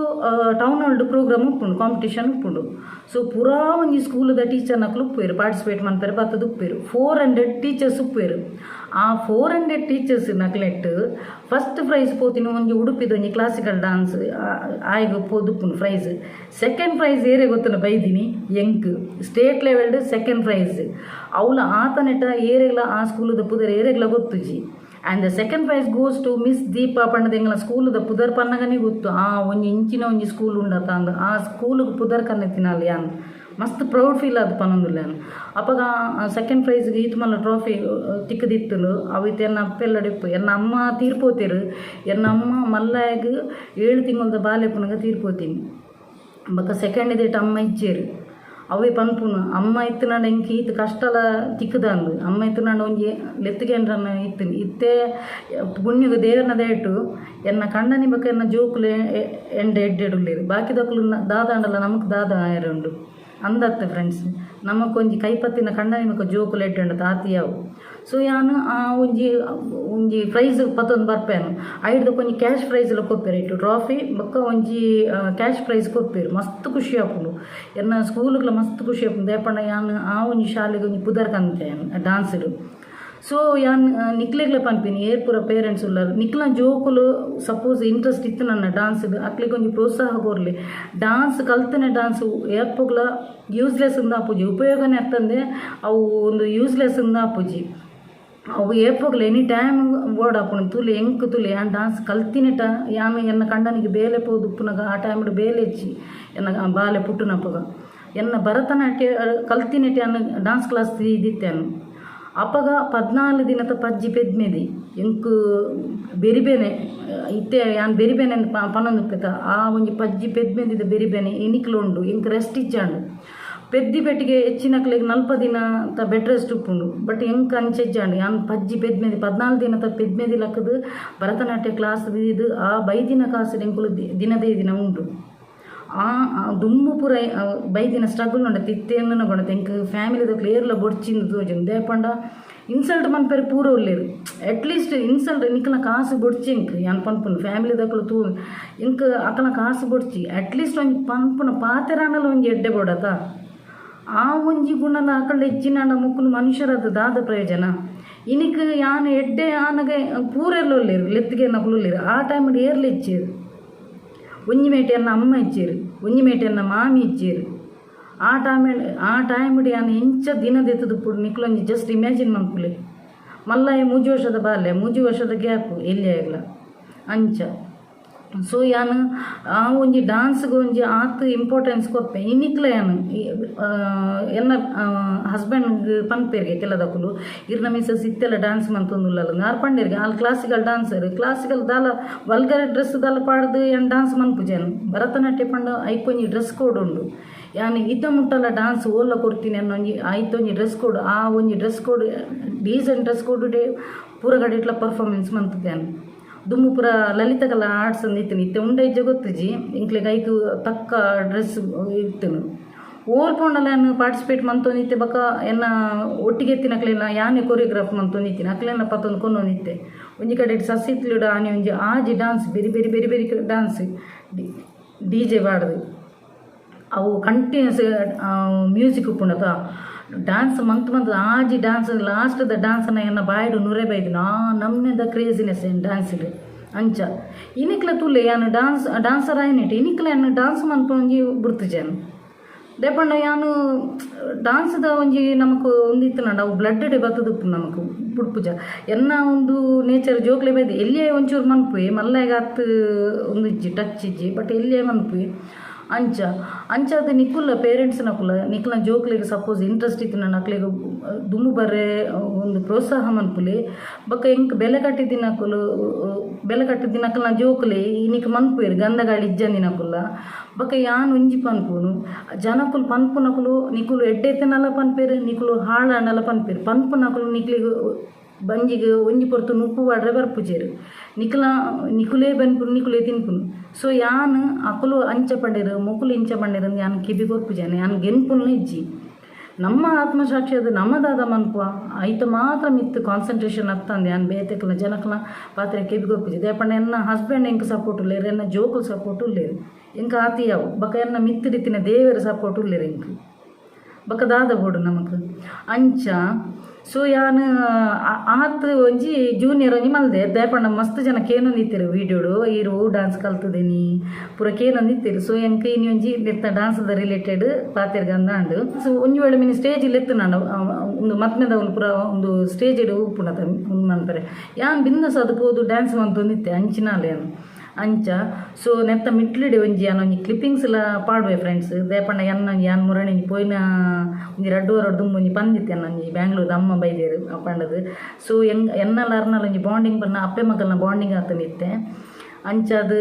ಟೌನ್ ಹಾಲ್ಡ್ ಪ್ರೋಗ್ರಾಮ್ ಉಪ್ಪುಂಡು, ಕಾಂಪಿಟೇಷನ್ ಉಪ್ಪುಂಡು. ಸೊ ಪೂರಾ ಒಂಜಿ ಸ್ಕೂಲುದ ಟೀಚರ್ನಕುಲು ಉಪ್ಪುವೆರ್, ಪಾರ್ಟಿಸಿಪೇಟ್ ಮನ್ಪೆರೆ ಬತ್ತುದು ಉಪ್ಪುವೆರ್. 400 ಟೀಚರ್ಸ್ ಉಪ್ಪುವೆರ್. ಆ 400 ಟೀಚರ್ಸ್ ನಕ್ಲೆಟ್ ಫಸ್ಟ್ ಪ್ರೈಸ್ ಪೋತಿನ ಒಂಜಿ ಉಡುಪಿದ ಒಂಜಿ ಕ್ಲಾಸಿಕಲ್ ಡಾನ್ಸ್ ಆಯ್ಗ್ ಪೋದುಪ್ಪುಂಡು ಪ್ರೈಸ್. ಸೆಕೆಂಡ್ ಪ್ರೈಸ್ ಏರೆ ಗೊತ್ತುಂಡ ಬೈದಿನಿ? ಎಂಕ್ ಸ್ಟೇಟ್ ಲೆವೆಲ್ಡ್ ಸೆಕೆಂಡ್ ಪ್ರೈಸ್. ಅವ್ಲ ಆತನೆಟ ಏರೆಗ್ಲ ಆ ಸ್ಕೂಲುದ ಪುದರ್ ಏರೆಗ್ಲ ಗೊತ್ತುಜಿ. And the second prize goes to Miss Deepa ಪಂಡದ. ಎಂಗ್ಲ ಸ್ಕೂಲುದ ಪುದರ್ ಪನ್ನಗನೇ ಗೊತ್ತು, ಆ ಒಂಜಿ ಇಂಚಿನ ಒಂಜಿ ಸ್ಕೂಲ್ ಉಂಡತ ಅಂದ್. ಆ ಸ್ಕೂಲುಗು ಪುದರ್ ಕನ್ನೆತ್ತಿನಾಲ್ ಯಾನ್. ಮಸ್ತ್ ಪ್ರೌಡ್ ಫೀಲ್ ಆದ್ ಪನೊಂದುಲ್ಲೆ ಯಾನ್. ಅಪಗ ಸೆಕೆಂಡ್ ಪ್ರೈಸ್ಗೆ ಈತ್ ಮಲ್ಲ ಟ್ರೋಫಿ ತಿಕ್ಕುದಿತ್ತುಂಡು. ಅವು ಇತ್ತೆ ಎನ್ನ ಅಪ್ಪೆಲ್ಲಡ್ ಇಪ್ಪು. ಎನ್ನ ಅಮ್ಮ ತೀರ್ಪೋತೆರ್. ಎನ್ನ ಅಮ್ಮ ಮಲ್ಲಾಯಗ್ 7 ತಿಂಗೊಲ್ದ ಬಾಲೆ ಪುನಗ ತೀರ್ಪೋತೀನಿ. ಬೊಕ್ಕ ಸೆಕೆಂಡ್ ದೇಟ್ ಅಮ್ಮ ಇಜ್ಜೆರ್. ಅವೇ ಪನ್ಪುನು, ಅಮ್ಮ ಇತ್ತಿನಾಂಡ ಎಂಕ್ ಈತ್ ಕಷ್ಟಲ ತಿಕ್ಕುದಂದು, ಅಮ್ಮ ಇತ್ತಿನಾಂಡ ಒಂಜಿ ಲೆತ್ತುಗೇಂಡ್ರನ್ನ ಇತ್ತಿನಿ. ಇತ್ತೆ ಪುಣ್ಯಗ್ ದೇವರ್ನ ದಯಟು ಎನ್ನ ಕಂಡನಿ ಬೊಕ್ಕ ಎನ್ನ ಜೋಕುಲು ಎಂಡೆ ಎಡ್ಡೆಡುಲ್ಲೆರ್. ಬಾಕಿದಕುಲು ದಾದಾಂಡಲ ನಮಕ್ ದಾದ ಆಯೆರೆ ಉಂಡು ಅಂದತ್ತೆ ಫ್ರೆಂಡ್ಸ್. ನಮಕ್ ಒಂಜಿ ಕೈಪತ್ತಿನ ಕಂಡನಿ ಬೊಕ್ಕ ಜೋಕುಲು ಎಡ್ಡೆ ಉಂಡು ಆತ್ ಯಾವು. ಸೊ ಯಾನ್ ಆ ಒಂಜಿ ಒಂಜಿ ಪ್ರೈಸ್ ಪತ್ತೊಂದು ಬರ್ಪೇನು. ಐಡ್ದ್ ಒಂಜಿ ಕ್ಯಾಶ್ ಪ್ರೈಸ್ ಲ ಕೊರ್ಪೆರ್. ಇಟ್ಟು ಟ್ರೋಫಿ ಬೊಕ್ಕ ಒಂಜಿ ಕ್ಯಾಶ್ ಪ್ರೈಸ್ ಕೊರ್ಪೆರ್. ಮಸ್ತ್ ಖುಷಿ ಆಪುಂಡು. ಎನ್ನ ಸ್ಕೂಲುಗ್ಲ ಮಸ್ತ್ ಖುಷಿ ಆಪುಂಡು. ದಾಯೆ ಪಂಡ ಯಾನ್ ಆ ಒಂಜಿ ಶಾಲೆಗ್ ಒಂಜಿ ಪುದರ್ ಕಂತೆ ಡಾನ್ಸ್ಡ್. ಸೊ ಯಾನ್ ನಿಕ್ಲೆಗ್ಲ ಪನ್ಪಿನಿ, ಏರ್ ಪೂರ ಪೇರೆಂಟ್ಸ್ ಉಲ್ಲರ್, ನಿಕ್ಲ್ನ ಜೋಕುಲು ಸಪೋಸ್ ಇಂಟ್ರೆಸ್ಟ್ ಇತ್ತು ನನ್ನ ಡಾನ್ಸ್ಡ್, ಅಕ್ಲೆಗ್ ಒಂಜಿ ಪ್ರೋತ್ಸಾಹ ಕೊರ್ಲೆ. ಡಾನ್ಸ್ ಕಲ್ತನೆ ಡಾನ್ಸ್ ಏಪೊಗ್ಲ ಯೂಸ್ಲೆಸ್ ಉಂದು ಆಪುಜಿ. ಉಪಯೋಗನೇ ಅತ್ತಂದೆ ಅವು ಒಂದು ಯೂಸ್ಲೆಸ್ ಉಂದು ಆಪುಜಿ. ಅವು ಏಪೊಗ್ಲ ಎನಿ ಟೈಮ್ ಬೋಡಾಪುಂಡು. ತೂಲೆ, ಎಂಕ್ ತೂಲೆ, ಯಾನ್ ಡಾನ್ಸ್ ಕಲ್ತಿನೆಟ ಯಾನ್ ಎನ್ನ ಕಂಡನಿಗೆ ಬೇಲೆ ಪೋದು ಉಪ್ಪುನಗ, ಆ ಟೈಮ್ಡ್ ಬೇಲೆ ಇಜ್ಜಿ ಎನ್ನ ಬಾಲೆ ಪುಟ್ಟುನಪಗ. ಎನ್ನ ಭರತನಾಟ್ಯ ಕಲ್ತಿನೆಟ ಯಾನ್ ಡಾನ್ಸ್ ಕ್ಲಾಸ್ ದೀದಿತ್ತೆ. ಅಪಗ 14 ದಿನದ ಪಜ್ಜಿ ಪೆದ್ಮೆದಿ ಎಂಕ್ ಬೆರಿಬೇನೆ. ಇತ್ತೆ ಯಾನ್ ಬೆರಿಬೇನೆ ಪನೊಂದುಪ್ಪೆತ. ಆ ಒಂಜಿ ಪಜ್ಜಿ ಪೆದ್ಮೆದಿದ ಬೆರಿಬೇನೆ ಇನಿಕ್ಲ ಉಂಡು. ಎಂಕ್ ರೆಸ್ಟ್ ಇಜ್ಜಾಂಡ್. ಪೆದ್ದಿ ಪೆಟ್ಟಿಗೆ ಹೆಚ್ಚಿನಕ್ಲೆಗ್ 40 ದಿನ ಬೆಡ್ ರೆಸ್ಟ್ ಉಪ್ಪುಂಡು. ಬಟ್ ಎಂಕ್ ಅಂಚ ಇಜ್ಜಾಂಡ್. ಯಾನ್ ಪಜ್ಜಿ ಪೆದ್ಮೆದಿ 14 ದಿನದ ಪೆದ್ಮೆದಿ ಲಕ್ಕದು ಭರತನಾಟ್ಯ ಕ್ಲಾಸ್ ದೀದ್ ಆ ಬೈದಿನ ಕಾಸುಡು ಎಂಕುಲು ದಿನದೇ ದಿನ ಉಂಡು. ಆ ಆ ದುಂಬು ಪೂರ ಬೈದಿನ ಸ್ಟ್ರಗಲ್ ಉಂಡು. ಇತ್ತೆ ಕೊಡತ್ತೆ ಎಂಕ್ ಫ್ಯಾಮಿಲಿದಕ್ಲು ಏರ್ಲ ಬೊಡ್ಚಿಂದು ತೋಜುಂಡು. ದಾಯೆ ಪಂಡ ಇನ್ಸಲ್ಟ್ ಮನ್ಪೆರೆ ಪೂರ ಉಲ್ಲೆರ್. ಅಟ್ಲೀಸ್ಟ್ ಇನ್ಸಲ್ಟ್ ನಿಕ್ಲ್ನ ಕಾಸು ಬೊಡ್ಚಿ ಎಂಕ್. ಯಾನ್ ಪನ್ಪುನು, ಫ್ಯಾಮಿಲಿದಕ್ಲು ತೂ, ಎಂಕ್ ಅಕಲ್ನ ಕಾಸು ಬೊಡ್ಚಿ, ಅಟ್ಲೀಸ್ಟ್ ಒಂಜಿ ಪನ್ಪುನ ಪಾತೆರಾಂಡಲ ಒಂಜಿ ಎಡ್ಡೆ ಬೋಡತ. ಆ ಒಂಜಿ ಗುಣಲ ಅಕಲ್ಡ ಇಜ್ಜಿನಾಂಡ ಮೊಕುಲು ಮನುಷ್ಯರದ್ದು ದಾದ ಪ್ರಯೋಜನ? ಇನಿಕ್ ಯಾನ್ ಎಡ್ಡೆ ಆನಗ ಪೂರೆರ್ಲ ಉಲ್ಲೆರ್, ಲೆತ್ತಿಗೆ ನಕುಲು ಉಲ್ಲೆರ್. ಆ ಟೈಮ್ಡ್ ಏರ್ಲ ಇಜ್ಜೆರ್. ಒಂಜಿ ಮೇಟೆ ಎನ್ನ ಅಮ್ಮ ಇಜ್ಜೆರ್, ಒಂಜಿ ಮೇಟೆ ಎನ್ನ ಮಾಮಿ ಇಜ್ಜೆರ್. ಆ ಟೈಮ್ಡ್ ಯಾನ್ ಎಂಚ ದಿನ ದೆತ್ತುದುಪ್ಪುಡು ನಿಕ್ಲೊಂಜಿ ಜಸ್ಟ್ ಇಮ್ಯಾಜಿನ್ ಮನ್ಪುಲೆ. ಮಲ್ಲಾಯ 3 ವರ್ಷದ ಬಾಲ್ಯ, 3 ವರ್ಷದ ಗ್ಯಾಪ್ ಎಲ್ಲಿಯಾಗ್ಲ ಅಂಚ. ಸೊ ಯಾನ್ ಆ ಒಂಜಿ ಡಾನ್ಸ್ಗೆ ಒಂಜಿ ಆತ್ ಇಂಪಾರ್ಟೆನ್ಸ್ ಕೊರ್ಪೆ ಇನಿಕ್ಲ. ಯಾನ್ ಎನ್ನ ಹಸ್ಬೆಂಡ್ ಪನ್ಪೆರ್ಗೆ ಕೆಲದಕುಲು, ಇರ್ನ ಮಿಸಸ್ ಇತ್ತೆಲ್ಲ ಡಾನ್ಸ್ ಮಂತೊಂದುಲ್ಲಲ್ಲ. ಆರ್ ಪಂಡೆರ್ಗೆ, ಆಲ್ ಕ್ಲಾಸಿಕಲ್ ಡಾನ್ಸರ್. ಕ್ಲಾಸಿಕಲ್ ದಾಲ ವಲ್ಗರ್ ಡ್ರೆಸ್ ದಾಲ ಪಾಡ್ದು ಯಾನ್ ಡಾನ್ಸ್ ಮನ್ಪುಜೆನ್. ಭರತನಾಟ್ಯ ಪಂಡ ಐಕೊಂಜಿ ಡ್ರೆಸ್ ಕೋಡ್ ಉಂಡು. ಯಾನ್ ಇತ್ತ ಮುಟ್ಟಲ ಡಾನ್ಸ್ ಓಲ್ಲ ಕೊರ್ತೀನಿ ಅನ್ನೊಂಜಿ ಐತೊಂಜಿ ಡ್ರೆಸ್ ಕೋಡ್. ಆ ಒಂಜಿ dress code, decent dress code ಪೂರ ಕಡೆಟ್ಲ ಪರ್ಫಾರ್ಮೆನ್ಸ್ ಮಂತುದೆ. ದುಂಬು ಪೂರ ಲಲಿತಕಲಾ ಆರ್ಟ್ಸ್ ಅಂದ್ ಇತ್ತಿನಿ. ಇತ್ತೆ ಉಂಡ ಇಜ್ಜ ಗೊತ್ತುಜಿ. ಎಂಕ್ಲೆಗ್ ಐಕ್ ತಕ್ಕ ಡ್ರೆಸ್ ಇತ್ತುನು. ಓಲ್ ಪೋಂಡಲ ಯಾನ್ ಪಾರ್ಟಿಸಿಪೇಟ್ ಮಂತೊಂದಿತ್ತೆ. ಬೊಕ್ಕ ಎನ್ನ ಒಟ್ಟಿಗೆ ಇತ್ತಿನಕ್ಲೆನ ಯಾನೇ ಕೊರಿಯೋಗ್ರಾಫ್ ಮಂತೊಂದಿತ್ತಿನಿ. ಅಕ್ಲೆನ ಪತ್ತೊಂದು ಕೊನೊಂದಿತ್ತೆ. ಒಂಜಿ ಕಡೆಟ್ ಸಸಿತ್ಲುಡ ಆನಿ ಒಂಜಿ ಆಜಿ ಡಾನ್ಸ್, ಬೆರಿ ಬೆರಿ ಬೆರಿ ಬೆರಿ ಡಾನ್ಸ್, ಡಿಜೆ ಪಾಡ್ದು ಅವು ಕಂಟಿನ್ಯೂಸ್ ಮ್ಯೂಸಿಕ್ ಉಪ್ಪುಂಡತ. ಡಾನ್ಸ್ ಮಂತ್ ಮಂತ್ ಆಜಿ ಡಾನ್ಸ್, ಲಾಸ್ಟ್ ದ ಡಾನ್ಸ್ನ ಎನ್ನ ಬಾಯ್ಡು ನುರೆ ಬೈದಿನ. ಆ ನಮ್ನೆದ ಕ್ರೇಜಿನೆಸ್ ಏನ್ ಡಾನ್ಸ್ಡ್. ಅಂಚ ಇನಿಕ್ಲ ತೂಲೆ, ಯಾನ್ ಡಾನ್ಸರ್ ಆಯ್ನೆಟ್ ಇನಿಕ್ಲ ಯಾನ್ ಡಾನ್ಸ್ ಮನ್ಪುನ ಒಂಜಿ ಬುಡ್ತುಜೆನ್. ದಾಯೆ ಪಂಡ ಯಾನ್ ಡಾನ್ಸ್ದ ಒಂಜಿ ನಮಕ್ ಒಂದಿತ್ತುಂಡ ಅವು ಬ್ಲಡ್ ಡೆ ಬತ್ತುದುಪ್ಪು, ನಮಕ್ ಬುಡ್ಪುಜ. ಎನ್ನ ಒಂದು ನೇಚರ್ ಜೋಕ್ಲೆ ಬೈದು ಎಲ್ಲಿಯೇ ಒಂಚೂರು ಮನ್ಪುವೆ. ಮಲ್ಲಾಯಗ್ ಆತ್ ಒಂದು ಇಜ್ಜಿ, ಟಚ್ ಇಜ್ಜಿ. ಬಟ್ ಎಲ್ಲಿಯೇ ಮನ್ಪುವೆ. ಅಂಚ ಅಂಚಾದ್ ನಿಕುಲ್ಲ ಪೇರೆಂಟ್ಸ್ ನಕುಲ ನಿಕ್ಲ್ನ ಜೋಕ್ಲೆಗ್ ಸಪೋಸ್ ಇಂಟ್ರೆಸ್ಟ್ ಇತ್ತಿನ ನಕ್ಲೆಗ್ ದುಂಬು ಬರ್ರೆ ಒಂದು ಪ್ರೋತ್ಸಾಹ ಮನ್ಪುಲೆ. ಬೊಕ ಎಂಕ್ ಬೆಲೆ ಕಟ್ಟಿದಿನಕುಲು, ಬೆಲೆ ಕಟ್ಟಿದಿನಕಲ್ನ ಜೋಕುಲೆ ಇನಿಕ್ ಮನ್ಪುವೆರ್ ಗಂಧಗಾಳಿ ಇಜ್ಜಂದಿನಕುಲ್ಲ. ಬೊಕ ಯಾನ್ ಒಂಜಿ ಪನ್ಪುನು, ಜನಕುಲು ಪನ್ಪುನಕುಲು ನಿಕುಲು ಎಡ್ಡೆ ಇತ್ತ್ಂಡಲ ಪನ್ಪೆರ್, ನಿಕುಲು ಹಾಳಾಂಡಲ ಪನ್ಪೆರ್. ಪನ್ಪುನಕುಲು ನಿಕ್ಲೆಗ್ ಬಂಜಿಗ್ ಒಂಜಿ ಪೊರ್ತು ನುಪ್ಪು ಪಾಡ್ರೆ ಬರ್ಪುಜೆರ್. ನಿಕ್ಲ ನಿಕುಲೇ ಬೆನ್ಪುನು, ನಿಕುಲೇ ತಿನ್ಪುನು. ಸೊ ಯಾನ್ ಅಕುಲು ಅಂಚ ಪಂಡೆರ್, ಮೊಕುಲು ಇಂಚ ಪಂಡೆರ್ ಅಂದ್ ಯಾನ್ ಕೆಬಿ ಕೊರ್ಪುಜೆನೆ, ಯಾನ್ ಗೆನ್ಪುನ್ಲ ಇಜ್ಜಿ. ನಮ್ಮ ಆತ್ಮಸಾಕ್ಷಿಯಾದ್ ನಮ ದಾದ ಮನ್ಪುವ ಐತ ಮಾತ್ರ ಮಿತ್ತ್ ಕಾನ್ಸಂಟ್ರೇಷನ್ ಅತ್ತಂದೆ ಯಾನ್ ಬೇತೆಕ್ಲ್ನ ಜನಕ್ಲ್ನ ಪಾತೆರ ಕೆಬಿ ಕೊರ್ಪುಜಿ. ದಾಯೆ ಪಂಡ ಎನ್ನ ಹಸ್ಬೆಂಡ್ ಎಂಕ್ ಸಪೋರ್ಟ್ ಉಲ್ಲೆರ್, ಎನ್ನ ಜೋಕುಲು ಸಪೋರ್ಟ್ ಉಲ್ಲೆರ್, ಎಂಕ್ ಆತ್ ಯಾವು. ಬೊಕ ಎನ್ನ ಮಿತ್ತ್ ಇತ್ತಿನ ದೇವೆರ್ ಸಪೋರ್ಟ್ ಉಲ್ಲೆರ್ ಎಂಕ್. ಬೊಕ ದಾದ ಬೋಡು ನಮಕ್ ಅಂಚ. ಸೊ ಯಾನ್ ಆತ್ ಒಂಜಿ ಜೂನಿಯರ್ ಒಂಜಿ ಮಲ್ದೆ. ದಾಯೆ ಪಂಡ ಮಸ್ತ್ ಜನ ಕೇನೊಂದಿತ್ತೆರ್ ವೀಡಿಯೋಡು, ಈರ್ ಒವು ಡಾನ್ಸ್ ಕಲ್ತುದಿನಿ ಪೂರ ಕೇನೊಂದಿತ್ತೆರ್. ಸೊ ಎಂಕ್ ಇನಿ ಒಂಜಿ ನೆತ್ತ ಡಾನ್ಸ್ದ ರಿಲೇಟೆಡ್ ಪಾತೆರ್ಗಂದಾಂಡ್. ಸೊ ಒಂಜಿ ವೇಳೆ ಮಿನಿ ಸ್ಟೇಜ್ ಲೆತ್ತುನಾಂಡ ಉಂದು ಮದ್ಮೆದವುಲು ಪೂರ ಉಂದು ಸ್ಟೇಜ್ ಉಪ್ಪುಂಡತ ಉಂದು ಮನ್ಪೆರೆ ಯಾನ್ ಬಿಂದಾಸ್ ಆದ್ ಪೋದು ಡ್ಯಾನ್ಸ್ ಮಲ್ತೊಂದಿತ್ತೆ ಅಂಚಿನಾಲ್ ಯಾನ್ ಅಂಚ. ಸೊ ನೆತ್ತ ಮಿಡ್ಲಿಡೆ ಒಂಜಿ ಯಾನ್ ಒಂಜಿ ಕ್ಲಿಪ್ಪಿಂಗ್ಸ್ ಲ ಪಾಡುವೆ ಫ್ರೆಂಡ್ಸ್. ದಾಯೆ ಪಂಡ ಎನ್ನ ಯಾನ್ ಮುರಣಿ ಪೋಯಿನ ಒಂಜಿ ರಡ್ಡ್ ವಾರಡ್ ದುಂಬು ಒಂಜಿ ಪಂದಿತ್ತೆ ಎನ್ನ ಒಂಜಿ ಬ್ಯಾಂಗ್ಳೂರ್ದ ಅಮ್ಮ ಬೈದೆರ್ ಪಂಡದು. ಸೊ ಎನ್ನಲ ಅರ್ನಲ ಒಂಜಿ ಬಾಂಡಿಂಗ್ ಪಂಡ ಅಪ್ಪೆ ಮಗಲ್ನ ಬಾಂಡಿಂಗ್ ಆತೊಂದಿತ್ತೆ. ಅಂಚಾದ್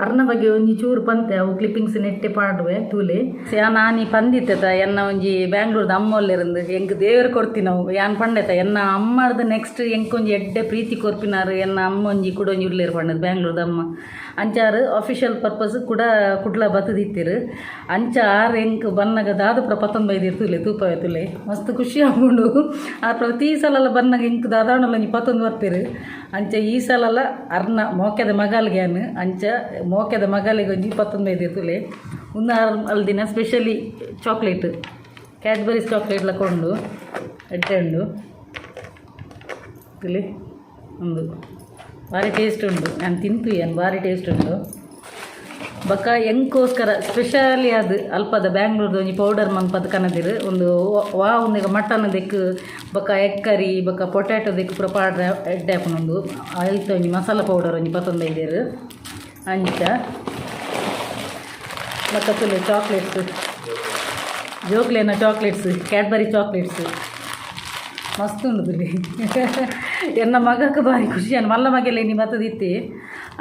ಅರ್ನ ಬಗ್ಗೆ ಒಂಜಿ ಚೂರು ಪಂತೆ, ಅವು ಕ್ಲಿಪ್ಪಿಂಗ್ಸ್ ನೆಟ್ಟೆ ಪಾಡುವೆ ತೂಲೆ. ಯಾನ್ ಆನಿ ಪಂದಿತ್ತೆತ ಎನ್ನ ಒಂಜಿ ಬ್ಯಾಂಗ್ಳೂರ್ದ ಅಮ್ಮ ಒಲ್ಲೆರಂದು ಎಂಕ್ ದೇವೆರ್ ಕೊರ್ತಿನವು. ಯಾನ್ ಪಂಡೆತ ಎನ್ನ ಅಮ್ಮರ್ದ್ ನೆಕ್ಸ್ಟ್ ಎಂಕ್ ಒಂಜಿ ಎಡ್ಡೆ ಪ್ರೀತಿ ಕೊರ್ಪಿನಾರ್ ಎನ್ನ ಅಮ್ಮ ಒಂಜಿ ಕುಡ ಒಂಜಿ ಉಲ್ಲೆರ್ ಪಂಡದ್ ಬ್ಯಾಂಗ್ಳೂರ್ದ ಅಮ್ಮ. ಅಂಚಾರ್ ಅಫಿಷಿಯಲ್ ಪರ್ಪಸ್ ಕುಡ ಕುಡ್ಲ ಬತ್ತದಿತ್ತೆರ್. ಅಂಚ ಆರ್ ಎಂಕ್ ಬನ್ನಗ ದಾದ ಪೂರ ಪತ್ತೊಂದು ಬೈದೆರ್ ತೂಲೆ, ತೂಪವೆ ತೂಲೆ, ಮಸ್ತ್ ಖುಷಿ ಆಪುಂಡು. ಆರ್ ಪ್ರತಿ ಸಲಲ ಬನ್ನಗ ಎಂಕ್ ದಾದಾಂಡಲ ಒಂಜಿ ಪತ್ತೊಂದು ಬರ್ಪೆರ್. ಅಂಚ ಈ ಸಲಲ ಅರ್ನ ಮೋಕೆದ ಮಗಲ್ಗೆ ಯಾನ್, ಅಂಚ ಮೋಕೆದ ಮಗಲಿಗೆ ಒಂಜಿ ಪತ್ತೊಂದು ಬೈದೆರ್ ತೂಲೆ. ಉಂದು ಆರ್ ಅಲ್ದಿನ ಸ್ಪೆಷಲಿ ಚಾಕ್ಲೇಟ್, ಕ್ಯಾಡ್ಬರೀಸ್ ಚಾಕ್ಲೇಟ್ಲ ಕೊಂಡು ಎಡ್ಡೆ ಉಂಡು ತೂಲೆ. ಉಂದು ಭಾರಿ ಟೇಸ್ಟ್ ಉಂಡು, ನಾನು ತಿಂತು ಯಾನ್, ಭಾರಿ ಟೇಸ್ಟ್ ಉಂಡು. ಬೊಕ ಎಂಕೋಸ್ಕರ ಸ್ಪೆಷಲಿ ಅದು ಅಲ್ಪದ ಬ್ಯಾಂಗ್ಳೂರ್ದ ಒಂಜಿ ಪೌಡರ್ ಮನ್ಪದ ಕನದಿರು ಒಂದು ವಾ ಒಂದಿಗ ಮಟನ್ ದೆಕ್ ಬೊಕ ಎಗ್ ಕರಿ ಬೊಕ ಪೊಟ್ಯಾಟೊ ದೆಕ್ ಪೂರ ಪಾಡ್ರೆ ಎಡ್ಡೆ ಆಪುಂಡು. ಐತ ಒಂಜಿ ಮಸಾಲ ಪೌಡರ್ ಒಂಜಿ ಪತ್ತೊಂದು ಬೈದೆರ್. ಅಂಚ ಬೊಕ ತೂಲೆ ಚಾಕ್ಲೇಟ್ಸ್, ಜೋಕ್ಲೆನ ಚಾಕ್ಲೇಟ್ಸ್, ಕ್ಯಾಡ್ಬರಿ ಚಾಕ್ಲೇಟ್ಸ್ ಮಸ್ತ್ ಉಂಡು ತೂಲೆ. ಎನ್ನ ಮಗಕ್ಕೆ ಭಾರಿ ಖುಷಿ ಆಂಡ್. ಮಲ್ಲ ಮಗೆಲ ಇನಿ ಬತ್ತದಿತ್ತಿ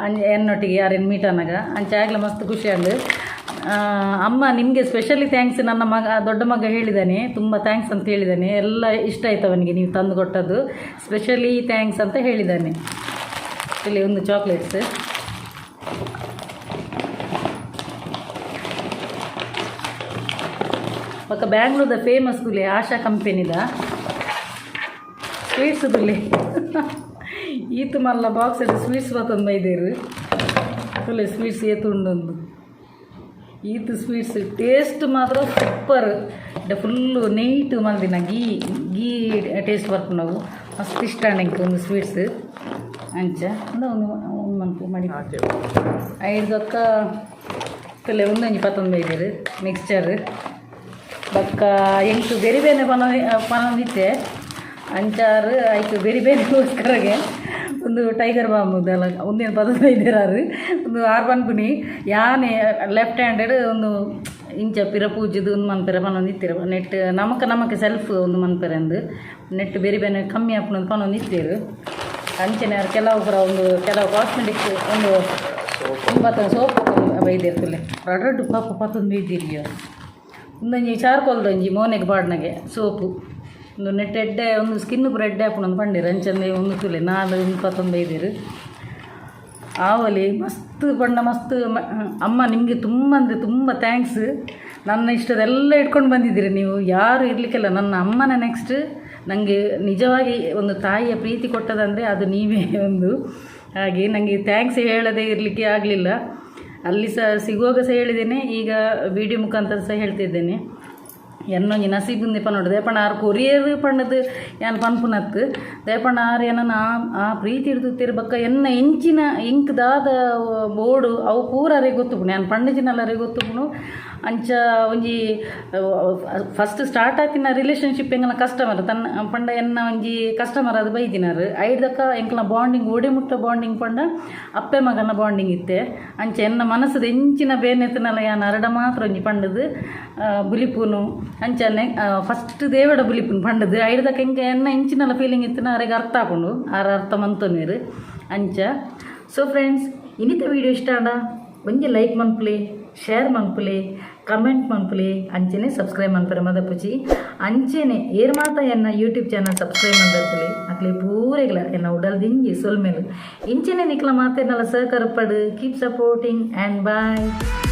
ಅಂಚ ಎನ್ನೊಟ್ಟಿಗೆ ಯಾರೇನು ಮೀಟ್ ಆನಗ ಅಂಚ ಆಗ್ಲ ಮಸ್ತ್ ಖುಷಿ ಆಂಡ್. ಅಮ್ಮ ನಿಮಗೆ ಸ್ಪೆಷಲಿ thanks. ನನ್ನ ಮಗ ದೊಡ್ಡ ಮಗ ಹೇಳಿದ್ದಾನೆ, ತುಂಬ thanks ಅಂತ ಹೇಳಿದ್ದಾನೆ. ಎಲ್ಲ ಇಷ್ಟ ಆಯ್ತು ಅವನಿಗೆ ನೀವು ತಂದು ಕೊಟ್ಟದ್ದು, ಸ್ಪೆಷಲಿ thanks ಅಂತ ಹೇಳಿದ್ದಾನೆ. ಇಲ್ಲಿ ಒಂದು ಚಾಕ್ಲೇಟ್ಸ್. ಬೊಕ ಬ್ಯಾಂಗ್ಳೂರ್ದ ಫೇಮಸ್ ತುಲೆ ಆಶಾ ಕಂಪೆನಿದ ಸ್ವೀಟ್ಸ್ ತುಲೆ. ಈತ್ ಮಲ್ಲ ಬಾಕ್ಸ್ ಸ್ವೀಟ್ಸ್ ಬತ್ತೊಂದು ಬೈದೇರು ತುಲೆ. ಸ್ವೀಟ್ಸ್ ಏತು ಉಂಡೊಂದು ಈತ್ ಸ್ವೀಟ್ಸ್, ಟೇಸ್ಟ್ ಮಾತ್ರ ಸೂಪರ್. ಫುಲ್ಲು ನೆಯ್ಟ್ ಮಲ್ದಿನ ಗೀ ಗೀ ಟೇಸ್ಟ್ ಬರ್ಪುನವು. ಮಸ್ತ್ ಇಷ್ಟ ಎಂಕ್ ಒಂದು ಸ್ವೀಟ್ಸ್. ಅಂಚ ಒಂದು ಒಂದು ಒಂದು ಮನ್ಪು ಮಡಿ ಐದು ತುಲೆ ಒಂದೊಂಜಿ ಪತ್ತೊಂದು ಬೈದೇರು ಮಿಕ್ಸ್ಚರ್. ಬೊಕ್ಕ ಎಂಕ್ ಬೇರೆ ಬೇರೆ ಪನ ಪನೊಂದಿತ್ತೆ. ಅಂಚಾರು ಐಕ್ ಬೇರೆ ಬೇರೆಗೋಸ್ಕರಗೆ ಒಂದು ಟೈಗರ್ ಬಾಮ್ ದಲ್ಲ ಒಂದೇನು ಪತ್ತೊಂದು ಬೈದೇರಾರು. ಒಂದು ಆರು ಪನ್ಪುನಿ ಯಾನೆ ಲೆಫ್ಟ್ ಹ್ಯಾಂಡೆಡ್ ಒಂದು ಇಂಚ ಪಿರ ಪೂಜೆದು ಒಂದು ಮನ್ಪೆರೆ ಪನೊಂದಿತ್ತೆರ್. ನೆಟ್ ನಮಕ್ ನಮಕ್ ಸೆಲ್ಫ್ ಒಂದು ಮನ್ಪೆರೆ ಅಂದ್ ನೆಟ್ ಬೇರೆ ಬೇರೆ ಕಮ್ಮಿ ಆಪುಂಡು ಪನೊಂದಿತ್ತೆರ್. ಅಂಚನೆ ಆರ್ ಕೆಲವು ಪೂರ ಒಂದು ಕೆಲವು ಕಾಸ್ಮೆಟಿಕ್ಸ್ ಒಂದು ಬತ್ತ ಸೋಪ್ ಬೈದೇರ್ ತುಲೆ. ರಡ್ಡ್ ರಡ್ಡ್ ಪಾಪ ಪತ್ತೊಂದು ಬೈದಿರಿಯ. ಉಂದೊಂಜಿ ಚಾರ್ಕೋಲ್ದ ಒಂಜಿ ಮೋನೆಗ್ ಪಾಡ್ನಗೆ ಸೋಪು. ಉಂದು ನೆಟ್ ಎಡ್ಡೆ ಒಂದು ಸ್ಕಿನ್ ಪೂರ ಎಡ್ಡೆ ಆಪುಂಡು ಅಂದ್ ಪಂಡೆರ್. ಅಂಚನೆ ಉಂದು ತೂಲೆ ನಾಲ್ ಉಂದು ಪತ್ತೊಂದು ಬೈದೆರ್. ಆವಲಿ ಮಸ್ತ್ ಪಂಡ ಮಸ್ತ್. ಅಮ್ಮ ನಿಮಗೆ ತುಂಬ ಅಂದರೆ ತುಂಬ thanks. ನನ್ನ ಇಷ್ಟದೆಲ್ಲ ಇಟ್ಕೊಂಡು ಬಂದಿದ್ದೀರಿ ನೀವು. ಯಾರು ಇರಲಿಕ್ಕಿಲ್ಲ ನನ್ನ ಅಮ್ಮನ ನೆಕ್ಸ್ಟ್ ನನಗೆ ನಿಜವಾಗಿ ಒಂದು ತಾಯಿಯ ಪ್ರೀತಿ ಕೊಟ್ಟದಂದರೆ ಅದು ನೀವೇ ಒಂದು. ಹಾಗೆ ನನಗೆ thanks ಹೇಳದೇ ಇರಲಿಕ್ಕೆ ಆಗಲಿಲ್ಲ. ಅಲ್ಲಿ ಸಹ ಸಿಗುವಾಗ ಸಹ ಹೇಳಿದ್ದೇನೆ, ಈಗ ವಿಡಿಯೋ ಮುಖಾಂತರ ಸಹ ಹೇಳ್ತಿದ್ದೇನೆ. ಎನ್ನೊಂಜಿ ನಸೀಬುಂದೆ ಪನೊಡು. ದೇಪಂಡ ಆರ್ ಕೊರಿಯರ್ ಪಂಡದು ಯಾನ್ ಪನ್ಪುನತ್. ದೇಪಂಡ ಆರ್ ಎನನ್ ಆ ಆ ಪ್ರೀತಿ ತೂತೆರ್. ಬೊಕ್ಕ ಎನ್ನ ಎಂಚಿನ ಎಂಕ್ ದಾದ ಬೋಡು ಅವು ಪೂರ ಅರೆಗ್ ಗೊತ್ತುಪುಂಡು. ಯಾನ್ ಪಂಡಿಜಿನಲ ಅರೆಗ್ ಗೊತ್ತುಪುಂಡು. ಅಂಚ ಒಂಜಿ ಫಸ್ಟ್ ಸ್ಟಾರ್ಟ್ ಆತಿನ ರಿಲೇಷನ್ಶಿಪ್ ಎಂಕಲ್ನ ಕಸ್ಟಮರ್ ತನ್ನ ಪಂಡ ಎನ್ನ ಒಂಜಿ ಕಸ್ಟಮರ್ ಆದ್ ಬೈದಿನಾರ್. ಐಡ್ದಕ್ಕ ಎಂಕಲ್ನ ಬಾಂಡಿಂಗ್ ಓಡೆ ಮುಟ್ಟ ಬಾಂಡಿಂಗ್ ಪಂಡ ಅಪ್ಪೆ ಮಗನ ಬಾಂಡಿಂಗ್ ಇತ್ತೆ. ಅಂಚ ಎನ್ನ ಮನಸ್ಸುದ ಎಂಚಿನ ಬೇನೆ ಇತ್ತಿನಲ ಯಾನ್ ಅರಡ ಮಾತ್ರ ಒಂಜಿ ಪಂಡುದು ಬುಲಿಪುನು. ಅಂಚನೆ ಫಸ್ಟ್ ದೇವಡ ಬುಲಿಪುನು ಪಂಡುದು. ಐಡ್ದಕ್ಕ ಎಂಕ ಎನ್ನ ಎಂಚಿನಲ ಫೀಲಿಂಗ್ ಇತ್ತಿನ ಅರೆಗ್ ಅರ್ಥ ಆಪುಂಡು, ಆರ್ ಅರ್ಥ ಮಂತೊನ್ವೆರ್ ಅಂಚ. ಸೊ ಫ್ರೆಂಡ್ಸ್, ಇನಿತ ವಿಡಿಯೋ ಇಷ್ಟ ಆಂಡ ಒಂಜಿ ಲೈಕ್ ಮನ್ಪುಲೆ, ಶೇರ್ ಮನ್ಪುಲೆ, ಕಮೆಂಟ್ ಮನ್ಪುಲೆ. ಅಂಚನೆ ಸಬ್ಸ್ಕ್ರೈಬ್ ಮನ್ಪರೆ ಮದಪುಜಿ. ಅಂಚನೆ ಏರ್ ಮಾತ ಎನ್ನ ಯೂಟ್ಯೂಬ್ ಚಾನಲ್ ಸಬ್ಸ್ಕ್ರೈಬ್ ಮಲ್ದರ್ಪುಲೆ ಅಕ್ಲೆ ಪೂರೆಗ್ಲ ಎನ್ನ ಉಡಲ್ ದಿಂಜಿ ಸೊಲ್ಮೆಲು. ಇಂಚನೆ ನಿಕ್ಲ ಮಾತೆರ್ನಲ ಸಹಕಾರ ಪಡು. Keep supporting and bye.